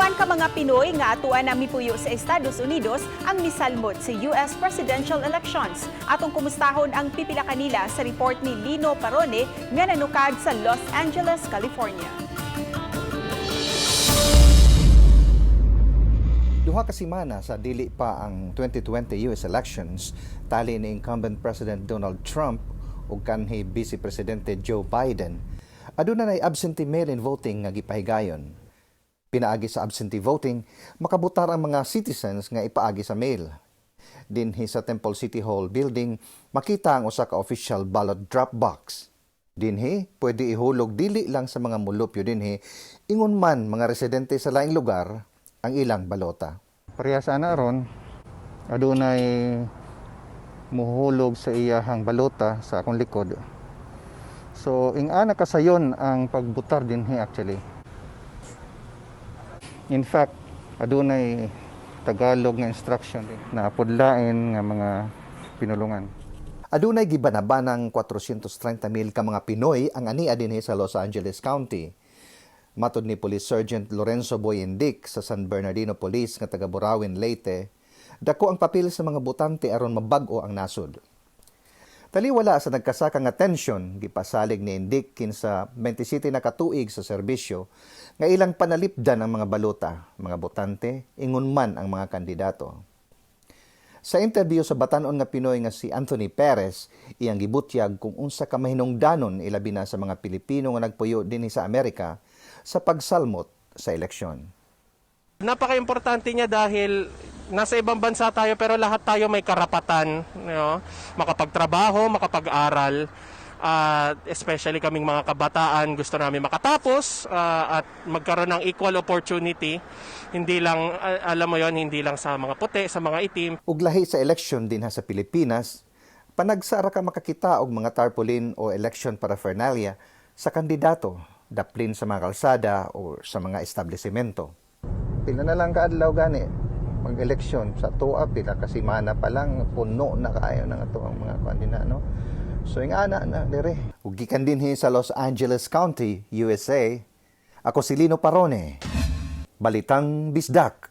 Uban ka mga Pinoy nga atuan na mipuyo sa Estados Unidos ang misalmot sa US presidential elections. Atong kumustahon ang pipila kanila sa report ni Lino Parone nga nanukad sa Los Angeles, California. 2 ka semana sa dili pa ang 2020 US elections, tali ni incumbent President Donald Trump ug kanhi Vice Presidente Joe Biden. Aduna nay absentee mail-in voting nga gipahigayon. Pinaagi sa absentee voting, makabutar ang mga citizens nga ipaagi sa mail. Dinhi sa Temple City Hall building, makita ang usa ka official ballot drop box. Dinhi, pwede ihulog dili lang sa mga mulupyo dinhi, ingon man mga residente sa laing lugar ang ilang balota. Pareha sana ron, adunay muhulog sa iyahang balota sa akong likod. So, ing-ana kasayon ang pagbutar dinhi actually. In fact, adunay Tagalog nga instruction din na pudlain nga mga pinulungan. Adunay gibanabanang 430 mil ka mga Pinoy ang ania dinhi sa Los Angeles County. Matod ni Police Sergeant Lorenzo Boyendic sa San Bernardino Police nga taga Burauen, Leyte, dako ang papel sa mga botante aron mabag-o ang nasod. Taliwala sa nagkasaka nga tensyon, gipasalig ni Indik kinsa 27 na katuig sa serbisyo nga ilang panalipdan ang mga balota, mga botante, ingon man ang mga kandidato. Sa interview sa batan-on nga Pinoy nga si Anthony Perez, iyang gibutyag kung unsa ka mahinungdanon ilabi na sa mga Pilipino nga nagpuyo dinhi sa Amerika sa pagsalmot sa eleksyon. Napaka-importante niya dahil nasa ibang bansa tayo pero lahat tayo may karapatan, makapagtrabaho, makapag-aral. Especially kaming mga kabataan, gusto namin makatapos at magkaroon ng equal opportunity. Hindi lang, alam mo yon, hindi lang sa mga puti, sa mga itim. Ug lahi sa eleksyon dinha sa Pilipinas, panagsara ka makakita og mga tarpaulin o election paraphernalia sa kandidato, daplin sa mga kalsada o sa mga establishmento. Pila na lang kaadlaw gani mag-eleksyon sa tuwa, pila ka semana pa lang puno na kaayo ng ato ang mga kuan din na, no. So ing-ana na dire. Ug gikan dinhi sa Los Angeles County, USA, ako si Lino Parone. Balitang Bisdak.